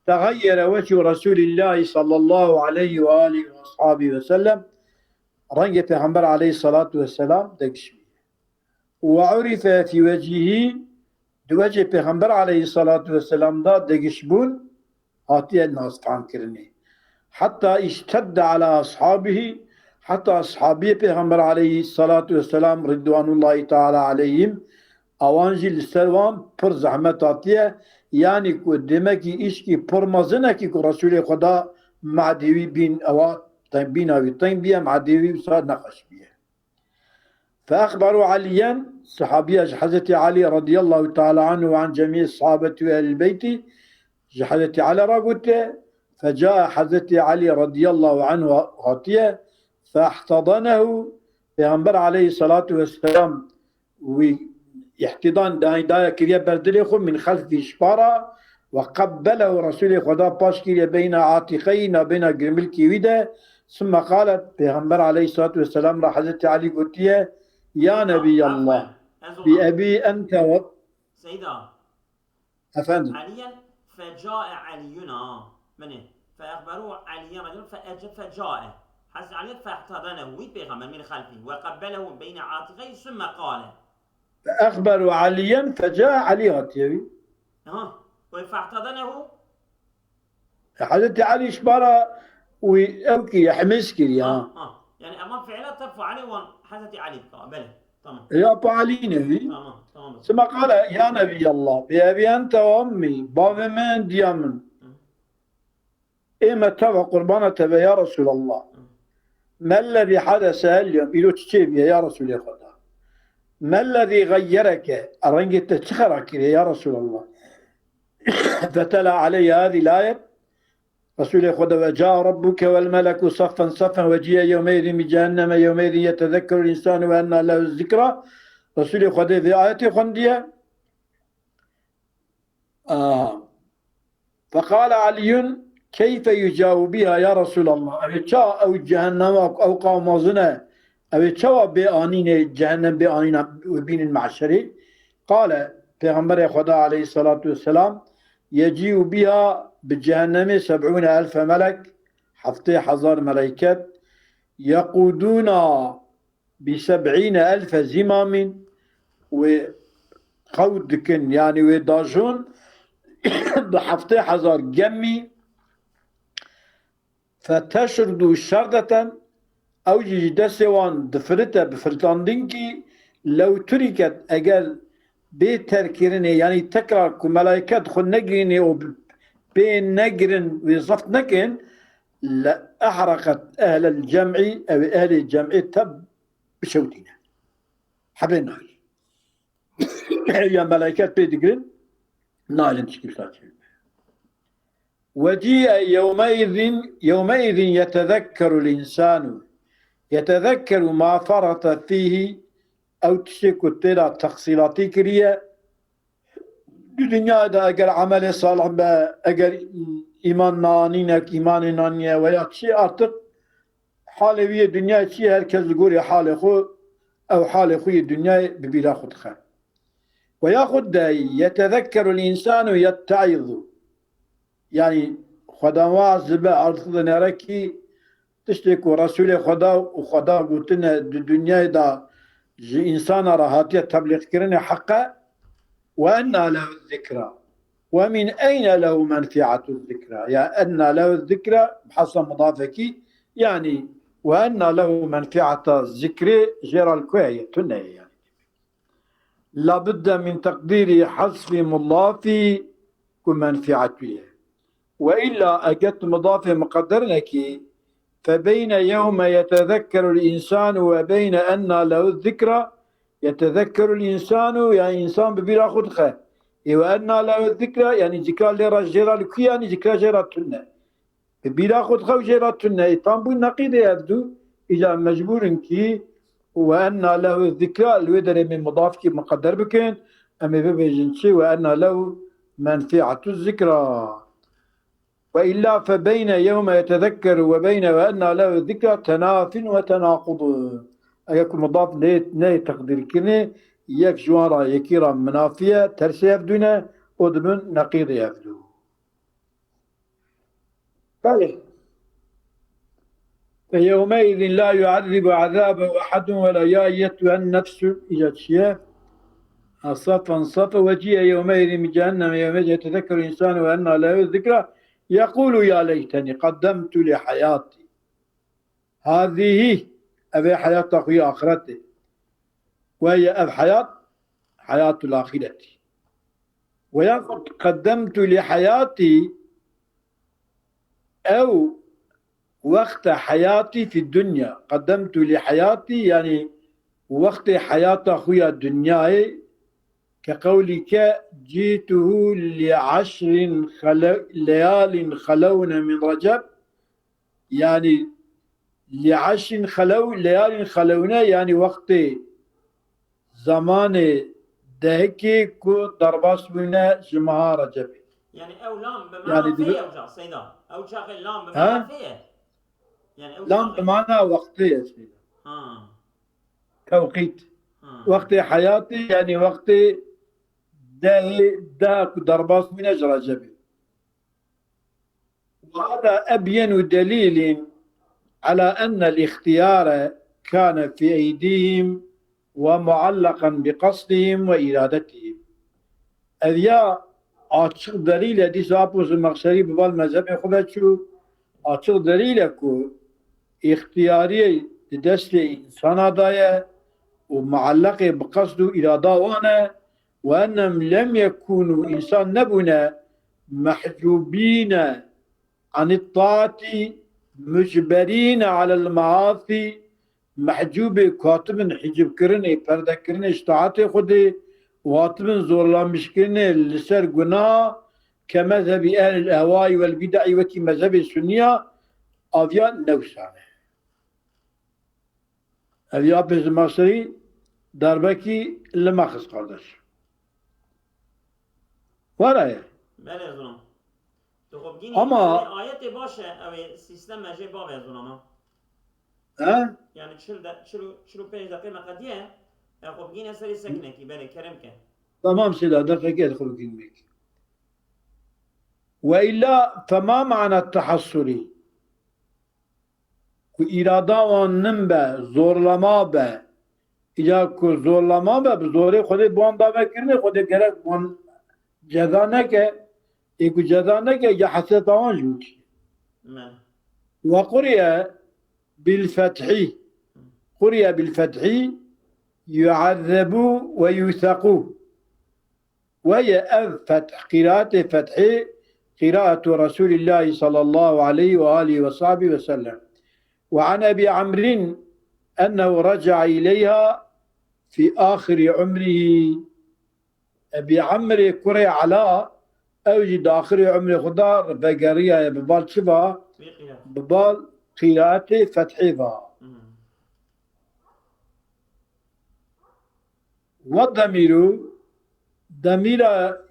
tegayyere weçhu Resûlîllahî sallallahu aleyhi ve alîhi ve ashabî ve sellem, rengê Pêxember aleyhissalatu vesselam degişmiye. Ve urife fî vecihî, di wecê Pêxember aleyhissalatu vesselam de degişbûn hatiye nasfamkirinê. Heta îştedde ala ashabihî, heta ashabiyê Pêxember aleyhissalatu vesselam ridwanullahi teala aleyhim, awan jî li ser wan pir zehmet hatiye, yanî ku demekî îşkî pir mezinekî ku Resûlê Xweda madê wî bîn ewa teng, bîna wî teng biye, madê wî wisa nexweş biye. Feexberu Aliyen, sahabiya ji Hezretî Alî radiyallahu teala anhu ve an cemî sahabetî ve ehlil beyti, ji Hezretî Alî re gotiye, fecae Hezretî Alî radiyallahu anhu hatiye, feehtadanehu, Pêxember aleyhissalatu vesselam wî îhtidan daye, daye kiriye ber dilê xwe, min xelfî ji para, ve qebbelehu, Resûlê Xweda paş kiriye beyna atîqeyî, nabêna girmilkê wî de, sümme qale, Pêxember aleyhissalatu vesselam re Hezretî Alî gotiye, ya Nebiyallah, bi ebî ente ve Seyda. Efendim? Aliyen, fecae Aliyun, ha. Mene, feexberu Aliyen radiyallahu fe ece fecae. Hezretî Alî feehtadanehu, wî Pêxember, min xelfî, ve qebbelehu beyne atîqeyî, sümme qale. Feexberu Aliyen, fecae Alî hatiye wî. Ha, ve feehtadanehu. Hezretî Alî ji bara wî ew kiriye, himêz kiriye, ha. Ha, ha. Yani eman fiila tefa alê wan Hezretî Alî dika, belê. Tamam. Ya pa Alî ne wî? Tamam, tamam. Sima qale, ya Nebiyallah, bi ebî ente ve ummî, bavê min, diya min. Hı. Ê me teva, qurbana te be, ya Resulallah. Hı. Mellezî hadese el yewm, îro çi çêbiye, ya Resulê Xweda? Mellezî gayyereke, rengê te çi xera kiriye, ya Resulallah? Fetela aleyye hâzî layet, Resulê Xweda, ve caa rabbuke vel meleku saffen saffen ve cîe yewmeydin bi cehenneme yewmeydin yetezekkerul insanu ve enna lehu zikra. Resulê Xweda vê ayetê xwendiye. Aa. Feqale Aliyun, keyfe yucawu biha ya Resulallah. Ew ê ça ew cehennema, ew qawmazine, ew ê çawa bê anîne, cehennem bê anîna, bînin mahşerê? Qale, Pêxemberê Xweda aleyhissalatu vesselam, yecîu biha, bi cehennemê seb'ûne elfe melek, heftê hezar meleyket, yeqûdûna bi seb'îne elfe zîmamîn, wê qewt dikin, yanî wê dajon bi heftê hezar gemî, feteşirdu şerdeten, ew jî ji destê wan difirite bi filtandinkî, lew turiket, eger bê terkirinê, yanî tekrar ku melaiket xwe negirînê û bi-, pê negirin, wê zeft nekin, le ehreqet ehlel cem'î, ew ê ehlê cem'ê tev bişewtîne. Hebê nahilî. Ya melaiket pê digirin, nahilin tişkî wisa çêbibe. Ve cî'e yewmeîzin, yewmeîzin yetezekkerul însanu, yetezekkeru ma ferete fîhî, ew tiştê ku tê de teqsîlatî kiriye, di dinyayê de eger emelê salih be, eger îman nanîne, îmanê naniye veya çi, artık halê wî yê dinyayê çi ye, her kes li gorî halê xwe, ew halê xwe yê dinyayê bi bîra xwe dixe. Ve yaxud de yetezekkerul însanu yettaizu. Yanî Xwedan wa zibe ard xidinere kî tiştê ku Resûlê Xweda û Xweda gotine di dinyayê de ji însana re hatiye teblîxkirinê heq e. Ve enna lehu zikra. Ve min eyne lehu menfiatu zikra. Ya enna lehu zikra, hasa mudafekî, yanî ve enna lehu menfiata zikrê jê re li ku ye, tune ye yanî. Labudde min teqdîrî hezfî mudafî ku menfiatû ye. Ve îlla eger tu mudafê muqedder nekî, febeyne yewme yetezekkerul însanu ve beyne enna lehu zikra, yetezekkerul însanu, yanî însan bi bîra xwe dixe. Ê ve enna lehu zikra, yanî zikra lê re jê re li ku ye, yanî zikra jê re tune. Bi bîra xwe dixe û jê re tune. Ê tam bû neqîdê ev du, îca mecbûr in kî ve enna lehu zikra, li wê derê em ê mudafkî muqedder bikin, em ê bibêjin çi? Ve enna lehu menfiatu zikra. Ve îlla febeyne yewme yetezekkeru ve beyne ve enna lehu zikra tenafin ve tenaqudun. Eger ku mudaf neyê, neyê teqdîrkirinê, yek ji wan re yekî re minafî ye, tersê ev du ne, û dibin neqîdê ev du. Belê. فيومئذ لا يعذب عذابه أحد ولا يا أيتها النفس، îca çi ye? Ha, safen safe, وجيء يومئذ بجهنم يومئذ يتذكر الإنسان وأنى له الذكرى يقول يا ليتني قدمت لحياتي. Hazîhî, ev ê heyata xwe ya axiretê. Weye ev heyat, heyatul axiretî. Ve yaxud qeddemtu li heyatî, ew wexte heyatî fî dunya. Qeddemtu li heyatî, yanî wextê heyata xwe ya dinyayê, ke qewlî ke cîtuhu li eşrin xele-, leyalin xelewne min Receb, yanî li eşrin xelew, leyalin xelewne, yanî wextê, zemanê dehikê ku derbas bûne ji meha Recebê. Yani ew lam bi Yanî mana dibi- fê ye ew ca, Seyda. Ew çaxê lam bi Ha? mana fê ye. Yani ew Lam çaxê bi mana wextê ye, Seyda. Ha. Tewqît. Ha. Wextê heyatê, yanî wextê dehê, deha ku derbas bûne ji Recebê. وهذا أبين دليل على أن الاختيار كان في أيديهم ومعلقا بقصدهم وإرادتهم. Ev ya açiq delîl e, dîsa Apo Zimexşerî bi bal mezhebê xwe ve çû, açiq delîl e ku îxtiyariyê di destê însana de ye û muelleqê bi qesd û îrada wan e, وأنهم لم يكونوا, însan nebûne, محجوبين عن الطاعة مجبرين على المعاصي, mehcûbê ku hatibin hicibkirinê, perdekirinê ji taetê Xwedê û hatibin zorlamişkirinê li ser gunah, ke mezhebî ehlil ehwayî wel bîdaî, wekî mezhebê sunniya, aviya ne wisa ne. Ev ya pêzima serî darbekî li me xist, kardeş. Were ye. Belê, zilam. Tu xwe bigînî Ama serê ayetê baş e, ew ê sîstem me jê bavê, zilam, ha. He? Yani çil de, çil û, çil û pênc deqê me qediye, e, xwe bigîne serê sekinekî, belê, kerem ke. Tamam, Seyda, deqekê xwe bigîn mêk. Ve illa fema mana tehassuri. Ku îrada wan nin be, zorlama be. Îca ku zorlama be, bi zorê Xwedê bi wan dave kirine, Xwedê gerek wan ceza neke. Ê ku ceza neke, îca hesreta wan ji wî çi? Ne. Ve quriye bil fethî. Quriye bil fethî, yu'ezzebu ve yusequ. Weye ev feth, qîraetê fethê, qîraetu Resûlîllahî sallallahu aleyhi ve alîhi ve sahbî ve sellem. Ve an Ebî Amrîn ennehu reca'a ileyha fî axirî umrîhî. Ebî Amrê kurê Ela, ew jî di axirê umrê xwe de vegeriyaye bi bal çi va? Vê qîraet. Bi bal qîraetê fethê va. Hmm. والضمير, demîra,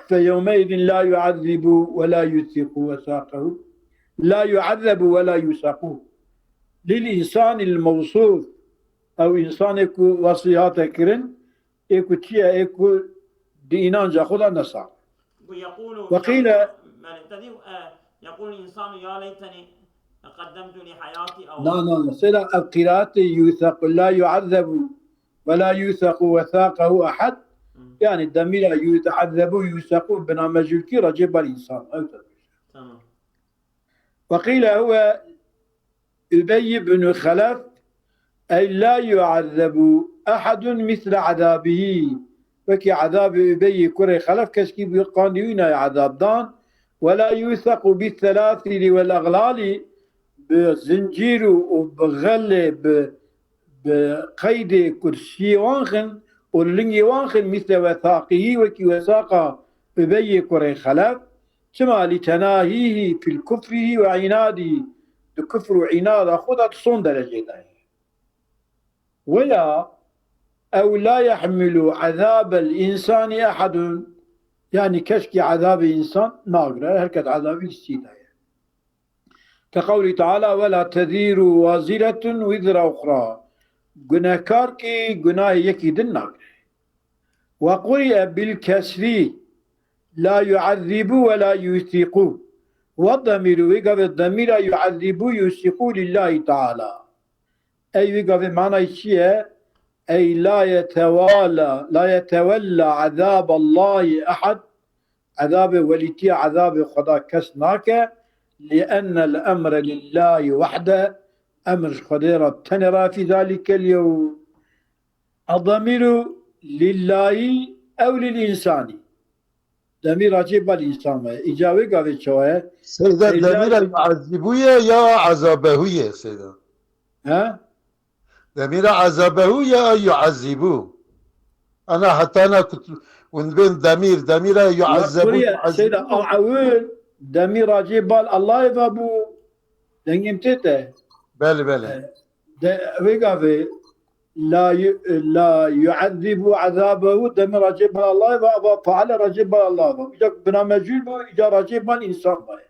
فيومئذ لا يعذب ولا يوثق وثاقه، لا يعذب ولا يوثق للإنسان الموصوف. Ew însanê ku wesfî hate kirin, ê ku çi ye, ê ku di înanca xwe de ne sax. ويقول وقيل يعني تدي يقول الإنسان يا ليتني قدمت لحياتي أو Na, na, na. Seyda ev qiraatê yuthaqu la yu'azzebu ve la yuthaqu wethaqehu ehad. Yani demîra yu'azzebu yuthaqu bi namecûlkî recê ber însan. Ew tevî. Tamam. وقيل هو أبي بن خلف أي لا يعذب أحد مثل عذابه. Wekî ezabê Ubeyê kurê Xelef keskî bi qandî wî nayê ezab dan. ولا يوثق بالسلاسل والأغلال. Bi zincîr û, û bi xelê, bi, bi qeydê kursiyê wan xin û lingê wan xin مثل وثاقه, wekî wesaqa Ubeyê kurê Xelef. Çima? لتناهيه في كفره وعناده. Di kufr û înada xwe de di son derecê de ye. Wela ew la yehmilu azabel însani ehadun. Yanî keşkî ezabê însan nagire, her kes ezabî stî de ye. Ke qewlî Teala, "Wela tezîru waziretun wizra uxra." Gunehkarkî gunahê yekî din nagire. Ve quri'e bil kesrî, la yu'ezzibu ve la yusiqu. Ve demîru, wê gavê demîra yu'ezzibu yusiqu lillahi teala. Ey wê gavê manayî çi ye? Ey la yetewala, la yetewella azaballahî ehad. Ezabê welîtiya ezabê Xweda kes nake. Li ennel emre lillahi wahde. Emir ji Xwedê re tenê re fî zalîkel yew. Edemîru lillahî ew lil însanî. Demîra cê bal însan ve. Îca wê gavê çawa ye? Seyda Seyda- demîra yu'ezzibu ye ya azabehu ye seyda? He? Demîra azabehu ya yu'ezzibu? Ana heta na kut-, hûn bên demîr, demîra yu'ezzebu, Wekuriye, yu'ezzibu. Seyda, a ewil demîra cê bal Allahê ve bû. Dengê min tê te. Belê, belê. De, wê gavê la yu-, la yu'ezzibu azabehu demîra cê bal Allahê ve, ava faale ra cê bal Allah ve. Îca bina mecûl bû, îca ra cê bal însan ve.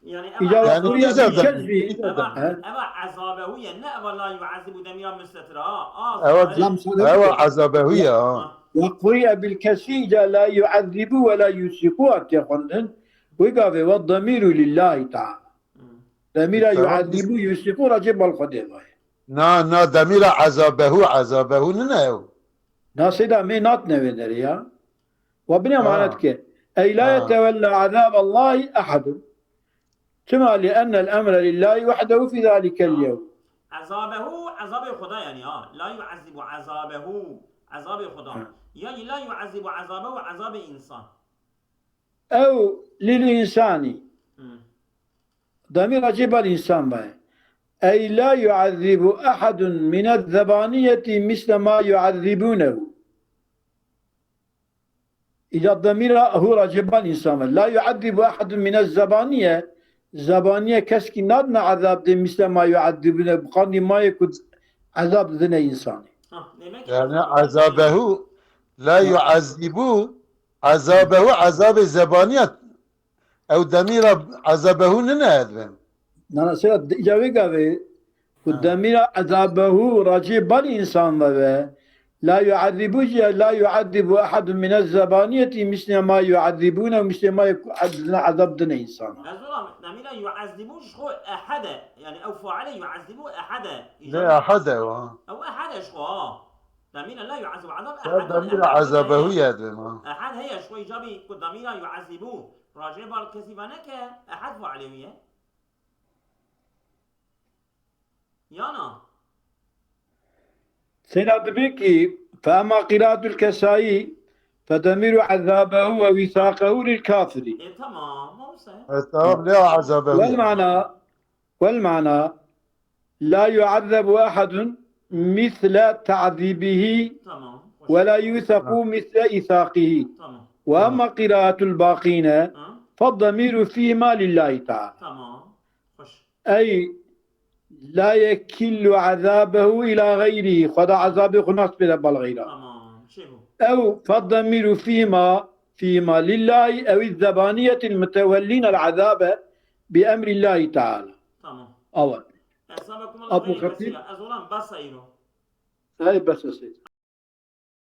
Yani Îca ama Yani wekuriye îca bil da- kesri. Eva, He? Eva azabehu ye, ne eva la yu'ezzibu demîra müstetir ha. Az. Evet. Lam sadaka. Ewa azabehu ya. Ha. Ve quri'e bil kesri îca la yu'ezzibu ve la yusiqu hatiye xwendin. Wê gavê ve demîru lillahi teala. Demîra Tamam. yu'ezzibu yusiqu ra cê bal Xwedê ve. Na, na, demîra azabehu, azabehu nine ew. Na Seyda me nat nevê derê ya. Wa binê Ha. emanet ke. Ey la Ha. yetewella azab Allahi ehadun. Çima? Li ennel emre lillahi wahdehu fi zalikel yevm. Azabehu, azabê Xweda yani ha. La yu'ezzibu azabehu, azabê Xweda. Hı. Yani la yu'ezzibu azabehu, azabê însan. Ew lil insani. Hı. Demîra cê bal însan be. Ey la yu'ezzibu ehadun minez zebaniyeti misle ma yu'ezzibunehu. Îca demîra hûra cê bal însan be. La yu'ezzibu ehadun minez zebaniye. Zebaniye keskî nadine ezab de misle ma yu'ezzibune. Bi qandî mayê ku ezab didine însanê. Ha, demek ki Yani azabehu la yu'ezzibu azabehu, azabê zebaniyet. Ew demîra azabehu nine edvin. Nana sera îca wê gavê ku Ha. demîra ezabehu ra cê bal însan ve ve. La yu'ezzibu jî, la yu'ezzibu ehadun minez zebaniyeti misle ma yu'ezzibune, misle ma didine ezab dine însana. Ez olam, demîra yu'ezzibu ji xwe ehad e. Yani ew faile yu'ezzibu ehad e. Ne ahad e wa. Ew ehad e ji xwe ha. Demîra la yu'ezzibu azab Ya ehad. demîra azabehu ye edvin ha. Ehad heye ji xwe îcabî ku demîra yu'ezzibu ra cê bal kesî ve neke ehad faile wî ye. Yana. Seyda dibê ki fe emma qiraatul kesayî fe demîru ezabehu ve wîsaqehu lil kafirî. E tamam, olsa. E, tamam, ne azabehu Wel ye. mana, wel mana, la yu'ezzebu ehadun misle ta'zibihi Tamam. Hoş. ve la yusaku misle isaqihi. Tamam. Ve emma qiraatul baqîne Ha? fe demiru fîhima lillahi teala. Tamam. Hoş. Ey la yekillu azabehu ila gayrihi. Xweda azabê xwe naspêre bal xeyra. Tamam. Şey bu. Ew fe demiru fîhima, fîhima lillahi ew zebaniyetil mutewellîne el azabe bi emrillahi teala. Tamam. Awa. Esabekum Abu Allah hayır Katil. Mesela. Ez olan basa ino. Hey bes esê.